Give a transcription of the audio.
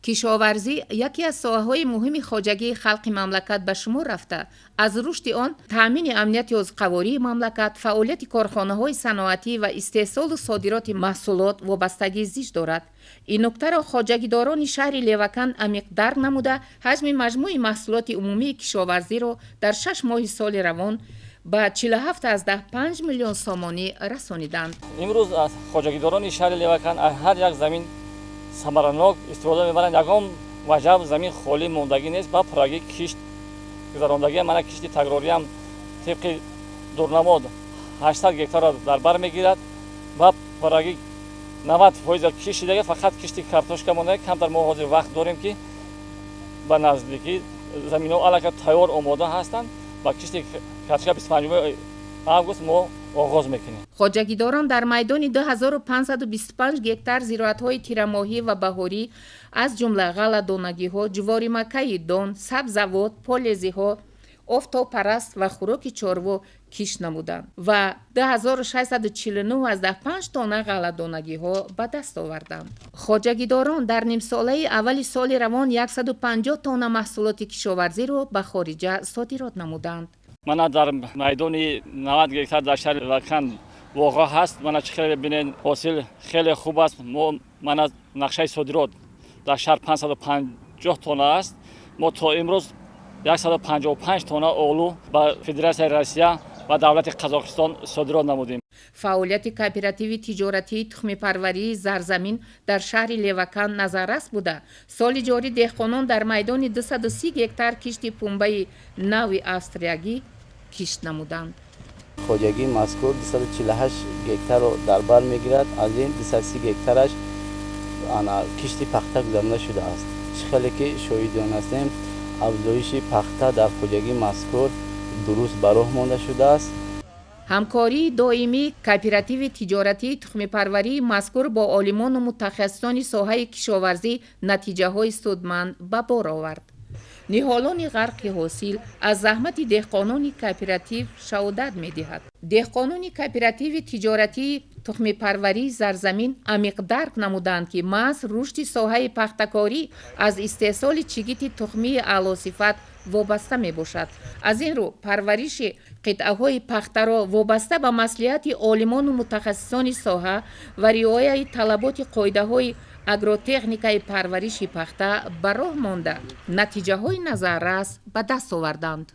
Кишоварзӣ яке аз соҳаҳои муҳими хоҷагии халқи мамлакат ба шумор рафта, аз рушди он таъмини амнияти озуқавории мамлакат, фаъолияти корхонаҳои саноатӣ ва истеҳсолу содироти маҳсулот вобастагии зич дорад. Ин нуктаро хоҷагидорони шаҳри Леваканд амиқ дарк намуда, ҳаҷми маҷмӯи маҳсулоти умумии кишоварзиро дар 6 моҳи соли равон ба 47,5 миллион сомонӣ расониданд. Имрӯз аз хоҷагидорони шаҳри Леваканд аз ҳар як замин самаранок истифода мебаранд. Ягон ваҷаб замин холӣ мондагӣ нест, ба пуррагӣ кишт гузарондагӣ. Мана, кишти такрориам тибқи дурнамо 800 гектарро дар бар мегирад ва пуррагӣ 90% кишт шидаги, фақат кишти картошка монда. Камтар мо ҳозир вақт дорем, ки ба наздикӣ заминҳо аллакай тайёр, омода ҳастанд ба кишти картошка. 25 август мо оғоз мекунем. Хоҷагидорон дар майдони 2525 гектар зироатҳои тирамоҳӣ ва баҳорӣ, аз ҷумла ғалладонагиҳо, ҷуворимакаи дон, сабзавот, полезиҳо, офтобпараст ва хӯроки чорво кишт намуданд ва 2649,5 тонна ғалладонагиҳо ба даст оварданд. Хоҷагидорон дар нимсолаи аввали соли равон 150 тонна маҳсулоти кишоварзиро ба хориҷа содирот намуданд. Мана, дар майдони 90 гектар дар шаҳри Леваканд боғҳо ҳаст. Мана, чӣ хеле бинед, ҳосил хеле хуб аст. Мо, мана, нақшаи содирот дар шаҳр 550 тонна аст. Мо то имрӯз 155 тонна олу ба Федератсияи Россия ва давлати Қазоқистон содирот намудем. Фаъолияти кооперативи тиҷоратии тухмипарварии «Зарзамин» дар шаҳри Леваканд назаррас буда, соли ҷорӣ деҳқонон дар майдони 230 гектар кишти пунбаи нави австриягӣ кишт намуданд. Хоҷагии мазкур 248 гектарро дар бар мегирад. Аз ин 230 гектараш кишти пахта гузаронида шудааст. Чӣ хеле ки шоҳидон ҳастем, афзоиши пахта дар хоҷагии мазкур дуруст ба роҳ монда шудааст. Ҳамкории доимии кооперативи тиҷоратии тухмипарварии мазкур бо олимону мутахассисони соҳаи кишоварзӣ натиҷаҳои судманд ба бор овард. Ниҳолони ғарқи ҳосил аз заҳмати деҳқонони кооператив шаҳодат медиҳад. Деҳқонони кооперативи тиҷоратии тухмипарварии «Зарзамин» амиқ дарк намуданд, ки маҳз рушди соҳаи пахтакорӣ аз истеҳсоли чигити тухмии аълосифат вобаста мебошад. Аз ин рӯ, парвариши қитъаҳои пахтаро вобаста ба маслиҳати олимону мутахассисони соҳа ва риояи талаботи қоидаҳои агротехникаи парвариши пахта ба роҳ монда, натиҷаҳои назаррас ба даст оварданд.